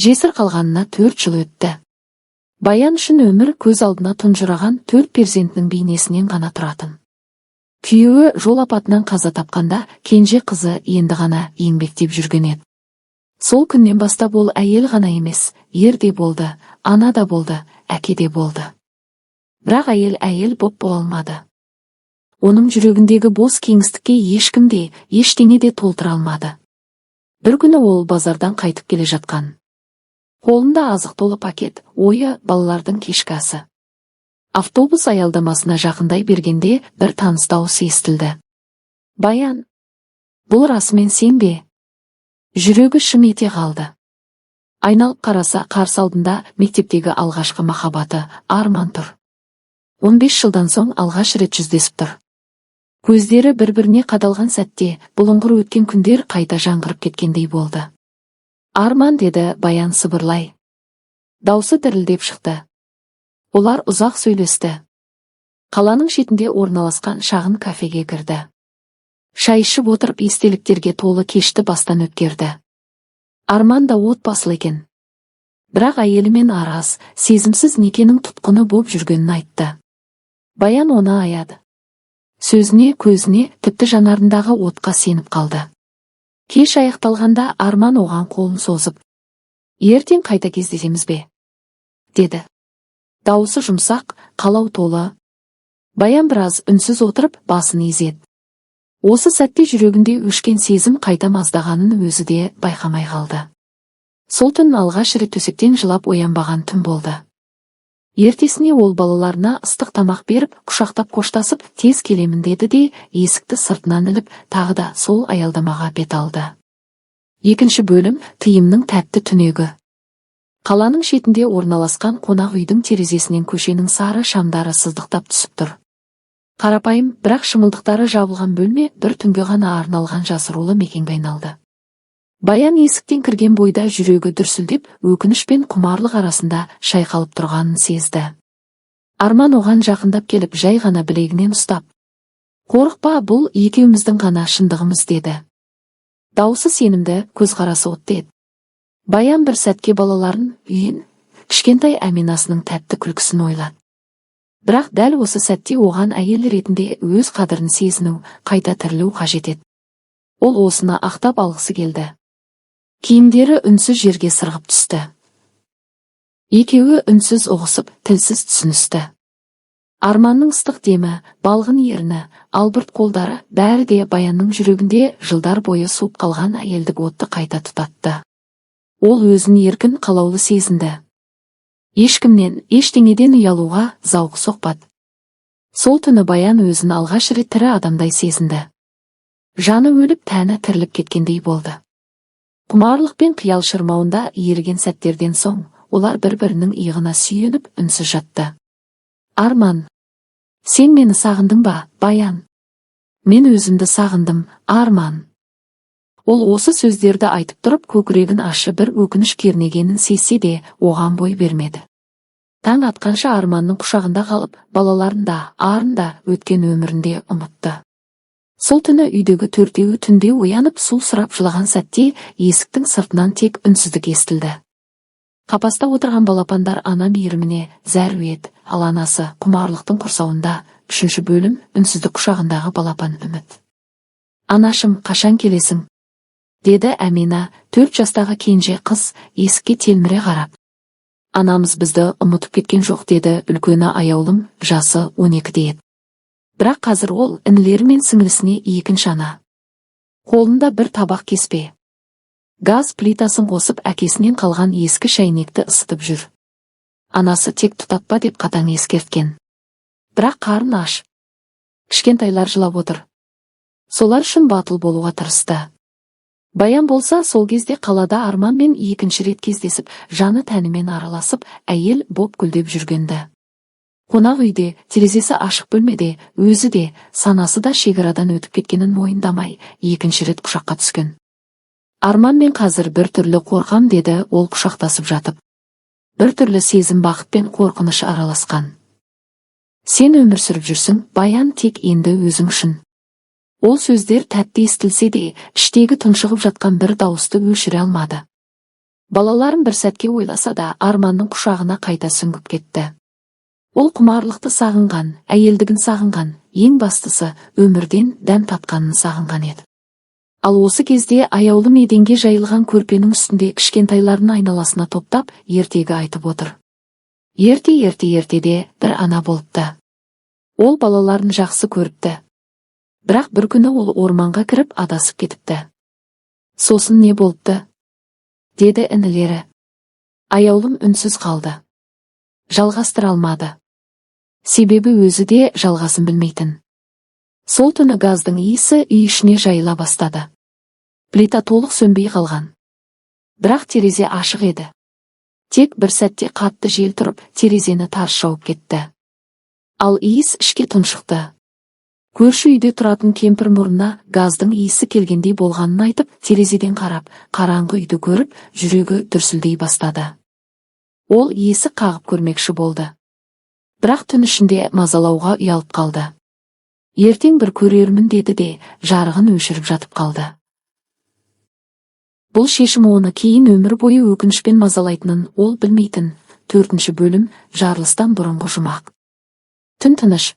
Жесір қалғанына 4 жыл өтті. Баян үшін өмір көз алдына тұнжыраған төрт перзентінің бейнесінен ғана тұратын. Күйеуі жол апатынан қаза тапқанда, кенже қызы енді ғана еңбектеп жүрген еді. Сол күннен бастап ол әйел ғана емес, ер де болды, ана да болды, әке де болды. Бірақ әйел әйел боп бола алмады. Оның жүрегіндегі бос кеңістікке ешкім де, ештеңе де толтыра алмады. Бір күні ол базардан қайтып келе жатқан. Қолында азық толы пакет, ойы балалардың кешкі асы. Автобус аялдамасына жақындай бергенде, бір таныс дауыс естілді: «Баян, бұл расымен сен бе?» Жүрегі шым ете қалды. Айналып қараса, қарсы алдында мектептегі алғашқы махаббаты Арман тұр. 15 жылдан соң алғаш рет жүздесіп тұр. Көздері бір-біріне қадалған сәтте бұлыңғыр өткен күндер қайта жаңғырып кеткендей болды. «Арман», – деді Баян сыбырлай. Даусы дірілдеп шықты. Олар ұзақ сөйлесті. Қаланың шетінде орналасқан шағын кафеге кірді. Шай ішіп отырып, естеліктерге толы кешті бастан өткерді. Арман да отбасылы екен. Бірақ әйелімен араз, сезімсіз некенің тұтқыны боп жүргенін айтты. Баян оны аяды. Сөзіне, көзіне, тіпті жанарындағы отқа сеніп қалды. Кеш аяқталғанда Арман оған қолын созып: «Ертең қайта кездесеміз бе?» – деді. Дауысы жұмсақ, қалау толы. Баян біраз үнсіз отырып, басын изеді. Осы сәтте жүрегінде өшкен сезім қайта маздағанын өзі де байқамай қалды. Сол түн алғаш рет төсектен жылап оянбаған түн болды. Ертесіне ол балаларына ыстық тамақ беріп, құшақтап қоштасып, «Тез келемін» деді де, есікті сыртынан іліп, тағы да сол аялдамаға бет алды. Екінші бөлім. Тыйымның тәтті түнегі. Қаланың шетінде орналасқан қонақ үйдің терезесінен көшенің сары шамдары сыздықтап түсіп тұр. Қарапайым, бірақ шымылдықтары жабылған бөлме бір түнге ғана арналған жасырулы мекенге айналды. Баян есіктен кірген бойда жүрегі дүрсілдеп, өкініш пен құмарлық арасында шайқалып тұрғанын сезді. Арман оған жақындап келіп, жай ғана білегінен ұстап: «Қорықпа, бұл екеуміздің ғана шындығымыз», – деді. Даусы сенімді, көзқарасы отты еді. Баян бір сәтке балаларын, үйін, кішкентай Әминасының тәтті күлкісін ойлады. Бірақ дәл осы сәтте оған әйел ретінде өз қадірін сезіну, қайта тірілу қажет еді. Ол осыны ақтап алғысы келді. Киімдері үнсіз жерге сырғып түсті. Екеуі үнсіз ұғысып, тілсіз түсіністі. Арманның ыстық демі, балғын ерні, албырт қолдары – бәрі де Баянның жүрегінде жылдар бойы суып қалған әйелдік отты қайта тұтатты. Ол өзін еркін, қалаулы сезінді. Ешкімнен, ештеңеден ұялуға зауқы соқпады. Сол түні Баян өзін алғаш рет тірі адамдай сезінді. Жаны өліп, тәні тіріліп кеткендей болды. Құмарлық пен қиял шырмауында еріген сәттерден соң олар бір-бірінің иығына сүйеніп, үнсіз жатты. Арман: «Сен мені сағындың ба, Баян?» «Мен өзімді сағындым, Арман». Ол осы сөздерді айтып тұрып, көкірегін ащы бір өкініш кернегенін сезсе де, оған бой бермеді. Таң атқанша Арманның құшағында қалып, балаларын да, арын да, өткен өмірін де ұмытты. Сол түні үйдегі төртеуі түнде оянып, су сұрап жылаған сәтте есіктің сыртынан тек үнсіздік естілді. Қапаста отырған балапандар ана мейіріміне зәру еді, ал анасы құмарлықтың құрсауында. Үшінші бөлім. Үнсіздік құшағындағы балапан үміт. «Анашым, қашан келесің?» – деді Әмина, 4 жастағы кенже қыз, есікке телміре қарап. «Анамыз бізді ұмытып кеткен жоқ», – деді үлкені Аяулым, жасы 12-де еді. Бірақ қазір ол інілері мен сіңлісіне екінші ана. Қолында бір табақ кеспе. Газ плитасын қосып, әкесінен қалған ескі шәйнекті ысытып жүр. Анасы тек тұтатпа деп қатаң ескерткен. Бірақ қарын аш. Кішкентайлар жылап отыр. Солар үшін батыл болуға тырысты. Баян болса, сол кезде қалада Арманмен екінші рет кездесіп, жаны тәнімен араласып, әйел боп гүлдеп жүргенді. Қонақ үйде, терезесі ашық бөлмеде, өзі де, санасы да шекарадан өтіп кеткенін мойындамай, екінші рет құшаққа түскен. «Арман, мен қазір бір түрлі қорқам», – деді ол құшақтасып жатып. Бір түрлі сезім, бақыт пен қорқыныш араласқан. «Сен өмір сүріп жүрсің, Баян, тек енді өзің үшін». Ол сөздер тәтті естілсе де, іштегі тұншығып жатқан бір дауысты өшіре алмады. Балаларын бір сәтке ойласа да, арманның құшағына қайта сүңгіп кетті. Ол құмарлықты сағынған, әйелдігін сағынған, ең бастысы өмірден дәм татқанын сағынған еді. Ал осы кезде Аяулым еденге жайылған көрпенің үстінде кішкентайларын айналасына топтап, ертегі айтып отыр. Ерте, ерте, ертеде бір ана болыпты. Ол балаларын жақсы көріпті. Бірақ бір күні ол орманға кіріп, адасып кетіпті. «Сосын не болыпты?» – деді інілері. Аяулым үнсіз қалды. Жалғастыра алмады. Себебі өзі де жалғасын білмейтін. Сол түні газдың иісі үй ішіне жайыла бастады. Плита толық сөнбей қалған. Бірақ терезе ашық еді. Тек бір сәтте қатты жел тұрып, терезені тарс жауып кетті. Ал иіс ішке тұншықты. Көрші үйде тұратын кемпір мұрнына газдың иісі келгендей болғанын айтып, терезеден қарап, қараңғы үйді көріп, жүрегі дүрсілдей бастады. Ол есік қағып көрмекші болды. Бірақ түн ішінде мазалауға ұялып қалды. «Ертең бір көрермін», – деді де, жарығын өшіріп жатып қалды. Бұл шешім оны кейін өмір бойы өкінішпен мазалайтынын ол білмейтін. Төртінші бөлім. Жарылыстан бұрынғы жұмақ. Түн тыныш.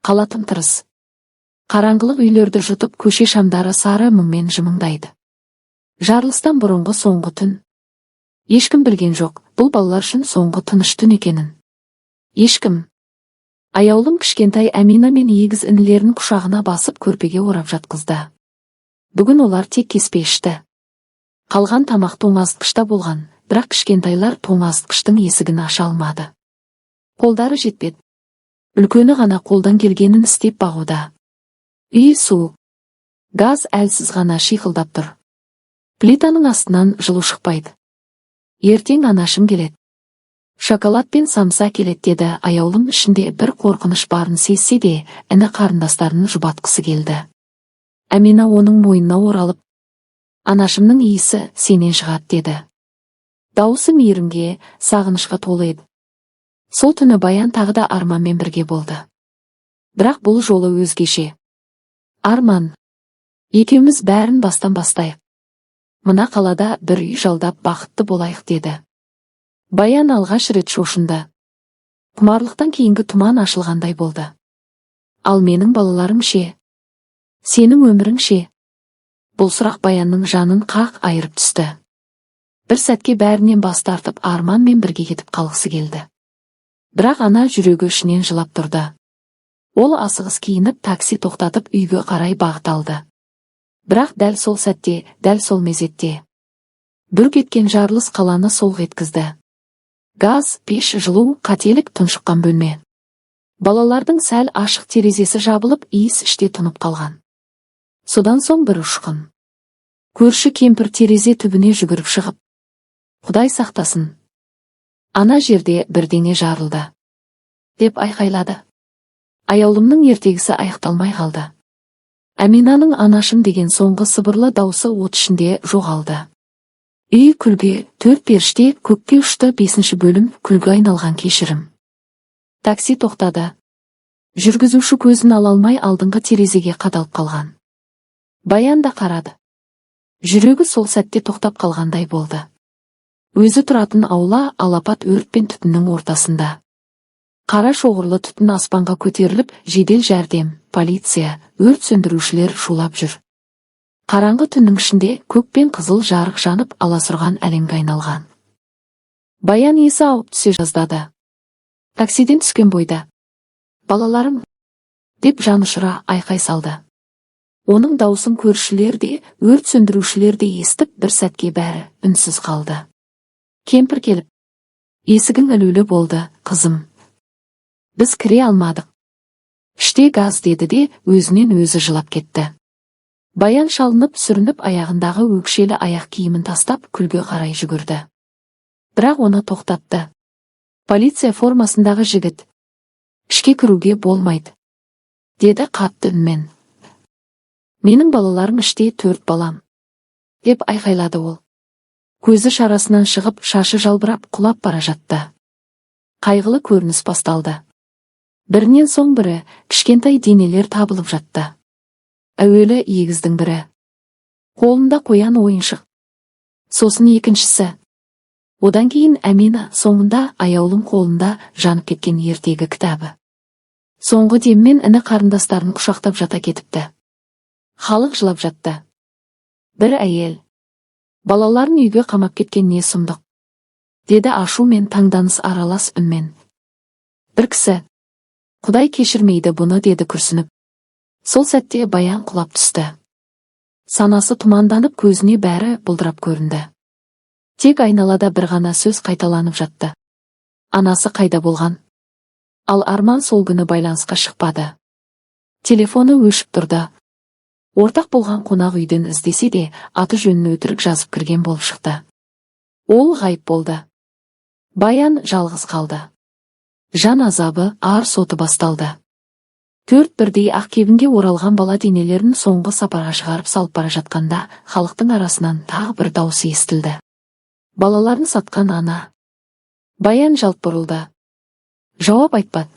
Қала тым-тырыс. Қараңғылық үйлерді жұтып, көше шамдары сары мұңмен жымыңдайды. Жарылыстан бұрынғы соңғы түн. Ешкім білген жоқ, бұл балалар үшін соңғы тыныш түн екенін. Ешкім. Аяулым кішкентай Әмина мен егіз інілерін құшағына басып, көрпеге орап жатқызды. Бүгін олар тек кеспе ішті. Қалған тамақ тоңазытқышта болған, бірақ кішкентайлар тоңазытқыштың есігін аша алмады. Қолдары жетпеді. Үлкені ғана қолдан келгенін істеп бағуда. Үй суық. Газ әлсіз ғана шиқылдап тұр. Плитаның астынан жылу шықпайды. «Ертең анашым келеді. Шоколад пен самса келеді», – деді Аяулым. Ішінде бір қорқыныш барын сезсе де, іні қарындастарын жұбатқысы келді. Әмина оның мойнына оралып, «Анашымның иісі сенен шығады», – деді. Дауысы мейірімге, сағынышқа толы еді. Сол түні Баян тағы да Арманмен бірге болды. Бірақ бұл жолы өзгеше. «Арман, екеуміз бәрін бастан бастайық. Мына қалада бір үй жалдап, бақытты болайық», – деді. Баян алғаш рет шошынды. Құмарлықтан кейінгі тұман ашылғандай болды. «Ал менің балаларым ше? Сенің өмірің ше?» Бұл сұрақ Баянның жанын қақ айырып түсті. Бір сәтке бәрінен бас тартып, Арманмен бірге кетіп қалғысы келді. Бірақ ана жүрегі ішінен жылап тұрды. Ол асығыс киініп, такси тоқтатып, үйге қарай бағыт алды. Бірақ дәл сол сәтте, дәл сол мезетте бүрк еткен жарылыс қаланы солқ еткізді. Газ, пеш, жылу, қателік, тұншыққан бөлме. Балалардың сәл ашық терезесі жабылып, иіс іште тұнып қалған. Содан соң бір ұшқын. Көрші кемпір терезе түбіне жүгіріп шығып, «Құдай сақтасын! Ана жерде бірдеңе жарылды!» – деп айқайлады. Аяулымның ертегісі аяқталмай қалды. Әминаның «анашым» деген соңғы сыбырлы даусы от ішінде жоғалды. Үй күлге, төрт періште көкке ұшты. Бесінші бөлім. Күлге айналған кешірім. Такси тоқтады. Жүргізуші көзін ала алмай, алдыңғы терезеге қадалып қалған. Баян да қарады. Жүрегі сол сәтте тоқтап қалғандай болды. Өзі тұратын аула алапат өрт пен түтіннің ортасында. Қара шоғырлы түтін аспанға көтеріліп, жедел жәрдем, полиция, өрт сөндірушілер шулап жүр. Қараңғы түннің ішінде көк пен қызыл жарық жанып, аласұрған әлемге айналған. Баян есі ауып түсе жаздады. Таксиден түскен бойда, «Балаларым!» – деп жанұшыра айқай салды. Оның даусын көршілер де, өрт сөндірушілер де естіп, бір сәтке бәрі үнсіз қалды. Кемпір келіп, «Есігің ілулі болды, қызым. Біз кіре алмадық. Іште газ», – деді де, өзінен өзі жылап кетті. Баян шалынып, сүрініп, аяғындағы өкшелі аяқ киімін тастап, күлге қарай жүгірді. Бірақ оны тоқтатты. Полиция формасындағы жігіт. «Ішке кіруге болмайды», – деді қатты үнмен. «Менің балаларым іште, төрт балам», – деп айқайлады ол. Көзі шарасынан шығып, шашы жалбырап, құлап бара жатты. Қайғылы көрініс басталды. Бірінен соң бірі кішкентай денелер табылып жатты. Әуелі егіздің бірі. Қолында қоян ойыншық. Сосын екіншісі. Одан кейін Әмина, соңында аяулым қолында жанып кеткен ертегі кітабы. Соңғы деммен іні қарындастарын құшақтап жата кетіпті. Халық жылап жатты. Бір әйел: «Балаларын үйге қамап кеткен не сұмдық», – деді ашу мен таңданыс аралас үнмен. Бір кісі: «Құдай кешірмейді бұны», – деді күрсініп. Сол сәтте Баян құлап түсті. Санасы тұманданып, көзіне бәрі бұлдырап көрінді. Тек айналада бір ғана сөз қайталанып жатты: «Анасы қайда болған?» Ал Арман сол күні байланысқа шықпады. Телефоны өшіп тұрды. Ортақ болған қонақ үйден іздесе де, аты жөнін өтірік жазып кірген болып шықты. Ол ғайып болды. Баян жалғыз қалды. Жан азабы, ар соты басталды. Төрт бірдей ақ кебінге оралған бала денелерін соңғы сапарға шығарып салып бара жатқанда, халықтың арасынан тағы бір дауыс естілді: «Балаларын сатқан ана!» Баян жалт бұрылды. Жауап айтпады.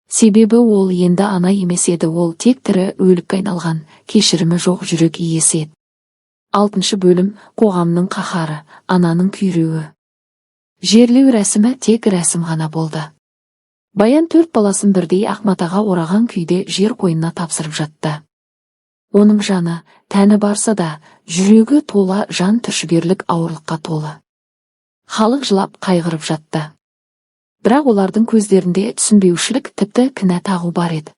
Себебі ол енді ана емес еді, ол тек тірі өлікке айналған, кешірімі жоқ жүрек иесі еді. Алтыншы бөлім. Қоғамның қаһары, ананың күйреуі. Жерлеу рәсімі тек рәсім ғана болды. Баян төрт баласын бірдей ақ матаға ораған күйде жер қойнына тапсырып жатты. Оның жаны, тәні барса да, жүрегі тола жан түршігерлік ауырлыққа толы. Халық жылап, қайғырып жатты. Бірақ олардың көздерінде түсінбеушілік, тіпті кінә тағу бар еді.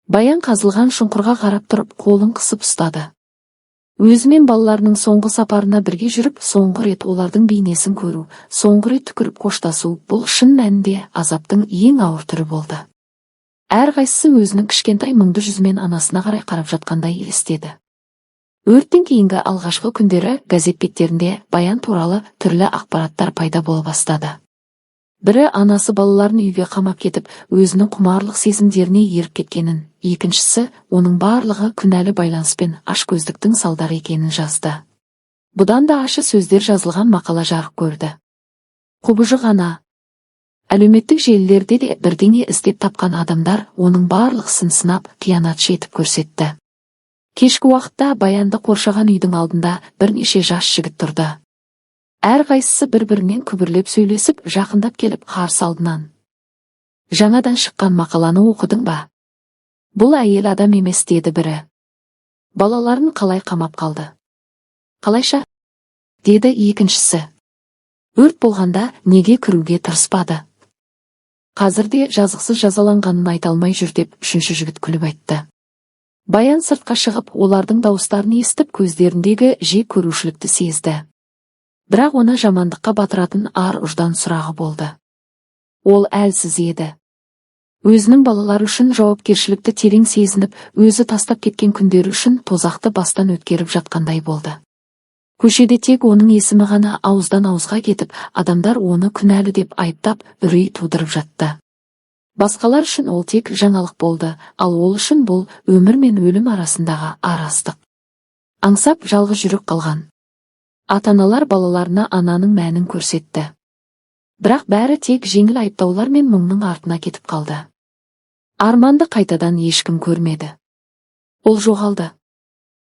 Баян қазылған шұңқырға қарап тұрып, қолын қысып ұстады. Өзі мен балаларының соңғы сапарына бірге жүріп, соңғы рет олардың бейнесін көру, соңғы рет түкіріп қоштасу – бұл шын мәнінде азаптың ең ауыр түрі болды. Әрқайсысы өзінің кішкентай мұңды жүзімен анасына қарай қарап жатқандай елестеді. Өрттен кейінгі алғашқы күндері газет беттерінде Баян туралы түрлі ақпараттар пайда бола бастады. Бірі анасы балаларын үйге қамап кетіп, өзінің құмарлық сезімдеріне еріп кеткенін, екіншісі оның барлығы күнәлі байланыс пен ашкөздіктің салдары екенін жазды. Бұдан да ащы сөздер жазылған мақала жарық көрді. Құбыжық ана. Әлеуметтік желілерде де бірдеңе іздеп тапқан адамдар оның барлық ісін сынап, қиянатшы етіп көрсетті. Кешкі уақытта Баянды қоршаған үйдің алдында бірнеше жас жігіт тұрды. Әрқайсысы бір-бірінен күбірлеп сөйлесіп, жақындап келіп, қарсы алдынан: «Жаңадан шыққан мақаланы оқыдың ба? Бұл әйел адам емес», – деді бірі. «Балаларын қалай қамап қалды?» «Қалайша?» – деді екіншісі. «Өрт болғанда неге кіруге тырыспады? Қазір де жазықсыз жазаланғанын айта алмай жүр», – деп үшінші жігіт күліп айтты. Баян сыртқа шығып, олардың дауыстарын естіп, көздеріндегі жек көрушілікті сезді. Бірақ оны жамандыққа батыратын ар ұждан сұрағы болды. Ол әлсіз еді. Өзінің балалары үшін жауапкершілікті терең сезініп, өзі тастап кеткен күндері үшін тозақты бастан өткеріп жатқандай болды. Көшеде тек оның есімі ғана ауыздан ауызға кетіп, адамдар оны күнәлі деп айыптап, үрей тудырып жатты. Басқалар үшін ол тек жаңалық болды, ал ол үшін бұл өмір мен өлім арасындағы араздық. Аңсап жалғыз жүрек қалған ата-аналар балаларына ананың мәнін көрсетті. Бірақ бәрі тек жеңіл айыптаулар мен мұңның артына кетіп қалды. Арманды қайтадан ешкім көрмеді. Ол жоғалды.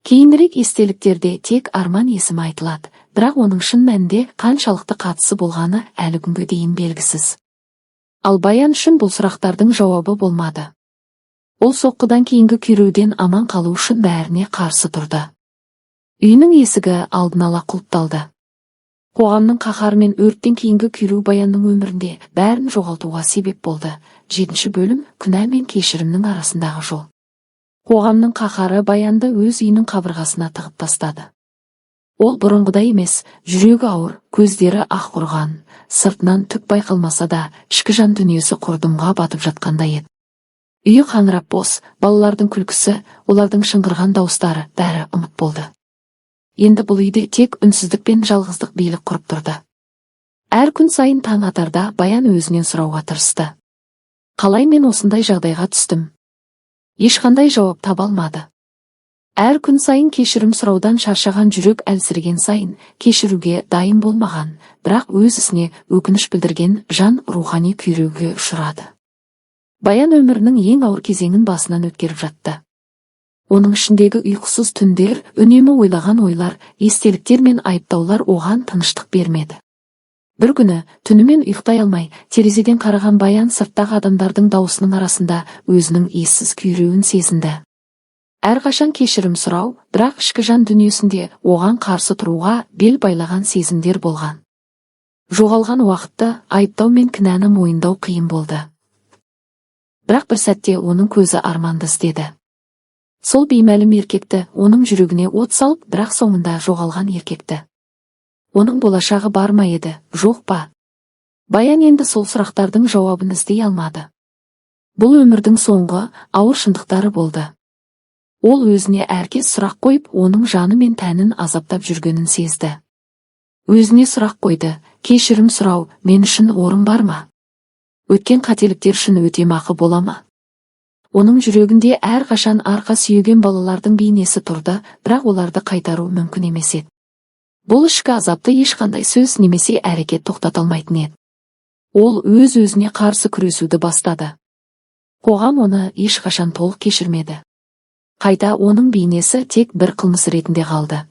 Кейінірек естеліктерде тек Арман есімі айтылады, бірақ оның шын мәнінде қаншалықты қатысы болғаны әлі күнге дейін белгісіз. Ал Баян үшін бұл сұрақтардың жауабы болмады. Ол соққыдан кейінгі күйреуден аман қалу үшін бәріне қарсы тұрды. Үйінің есігі алдын ала құлыпталды. Қоғамның қаһары мен өрттен кейінгі күйреу Баянның өмірінде бәрін жоғалтуға себеп болды. Жетінші бөлім. Күнә мен кешірімнің арасындағы жол. Қоғамның қаһары Баянды өз үйінің қабырғасына тығып тастады. Ол бұрынғыдай емес, жүрегі ауыр, көздері ақ ұрған, сыртынан түк байқалмаса да, ішкі жан дүниесі құрдымға батып жатқандай еді. Үйі қаңырап бос, балалардың күлкісі, олардың шыңғырған дауыстары – бәрі ұмыт болды. Енді бұл үйде тек үнсіздік пен жалғыздық билік құрып тұрды. Әр күн сайын таң атарда Баян өзінен сұрауға тырысты: «Қалай мен осындай жағдайға түстім?» Ешқандай жауап таба алмады. Әр күн сайын кешірім сұраудан шаршаған жүрек әлсіреген сайын, кешіруге дайын болмаған, бірақ өз ісіне өкініш білдірген жан рухани күйреуге ұшырады. Баян өмірінің ең ауыр кезеңін басынан өткеріп жатты. Оның ішіндегі ұйқысыз түндер, үнемі ойлаған ойлар, естеліктер мен айыптаулар оған тыныштық бермеді. Бір күні түнімен ұйықтай алмай, терезеден қараған Баян сырттағы адамдардың даусының арасында өзінің ессіз күйреуін сезінді. Әрқашан кешірім сұрау, бірақ ішкі жан дүниесінде оған қарсы тұруға бел байлаған сезімдер болған. Жоғалған уақытты айыптау мен кінәні мойындау қиын болды. Бірақ бір сәтте оның көзі арманды іздеді. Сол беймәлім еркекті, оның жүрегіне от салып, бірақ соңында жоғалған еркекті. Оның болашағы бар ма еді, жоқ па? Баян енді сол сұрақтардың жауабын іздей алмады. Бұл өмірдің соңғы ауыр шындықтары болды. Ол өзіне әркез сұрақ қойып, оның жаны мен тәнін азаптап жүргенін сезді. Өзіне сұрақ қойды: кешірім сұрау мен үшін орын бар ма? Өткен қателіктер үшін өтемақы бола ма? Оның жүрегінде әрқашан арқа сүйеген балалардың бейнесі тұрды, бірақ оларды қайтару мүмкін емес еді. Бұл ішкі азапты ешқандай сөз немесе әрекет тоқтата алмайтын еді. Ол өз-өзіне қарсы күресуді бастады. Қоғам оны ешқашан толық кешірмеді. Қайта оның бейнесі тек бір қылмыс ретінде қалды.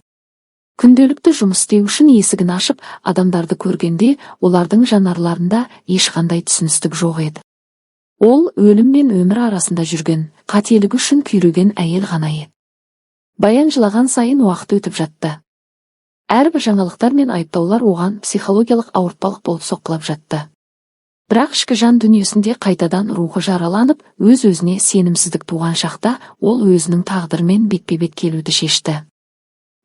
Күнделікті жұмыс істеу үшін есігін ашып, адамдарды көргенде, олардың жанарларында ешқандай түсіністік жоқ еді. Ол өлім мен өмір арасында жүрген, қателігі үшін күйреген әйел ғана еді. Баян жылаған сайын уақыт өтіп жатты. Әрбір жаңалықтар мен айыптаулар оған психологиялық ауыртпалық болып соққылап жатты. Бірақ ішкі жан дүниесінде қайтадан рухы жараланып, өз-өзіне сенімсіздік туған шақта ол өзінің тағдырымен бетпе-бет келуді шешті.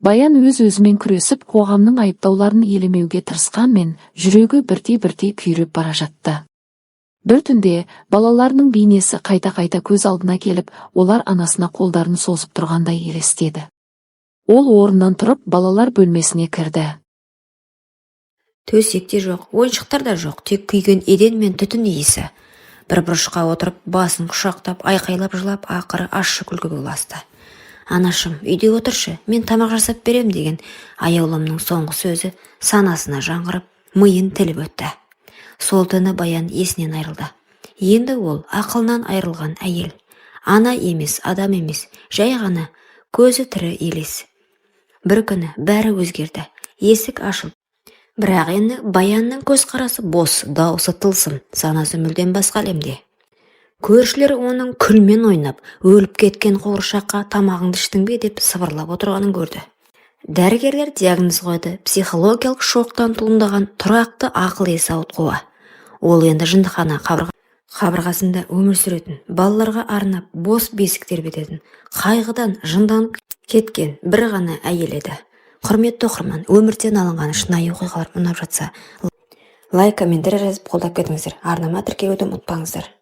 Баян өз-өзімен күресіп, қоғамның айыптауларын елемеуге тырысқанмен, жүрегі бірте-бірте күйреп бара жатты. Бір түнде балаларының бейнесі қайта-қайта көз алдына келіп, олар анасына қолдарын созып тұрғандай елестеді. Ол орнынан тұрып, балалар бөлмесіне кірді. Төсек те жоқ, ойыншықтар да жоқ, тек күйген еден мен түтін иісі. Бір бұрышқа отырып, басын құшақтап, айқайлап жылап, ақыры ащы күлкіге ұласты. «Анашым, үйде отыршы, мен тамақ жасап берем», – деген аяулымның соңғы сөзі санасына жаңғырып, миын тіліп өтті. Сол түні Баян есінен айырылды. Енді ол ақылынан айырылған әйел, ана емес, адам емес, жай ғана көзі тірі елес. Бір күні бәрі өзгерді. Есік ашылды, бірақ енді Баянның көзқарасы бос, даусы тылсым, санасы мүлдем басқа әлемде. Көршілер оның күлмен ойнап, «Өліп кеткен қуыршаққа тамағыңды іштің бе?» деп сыбырлап отырғанын көрді. Дәрігерлер диагноз қойды: психологиялық шоктан туындаған тұрақты ақыл-ес ауытқуы. Ол енді жындыхана қабырғасында өмір сүретін, балаларға арнап бос бесік тербететін, қайғыдан жынданып кеткен бір ғана әйел еді. Құрметті оқырман, өмірден алынған шынайы оқиғалар ұнап жатса, лайк, комментарий жазып, қолдап кетіңіздер. Арнама тіркелуді ұмытпаңыздар.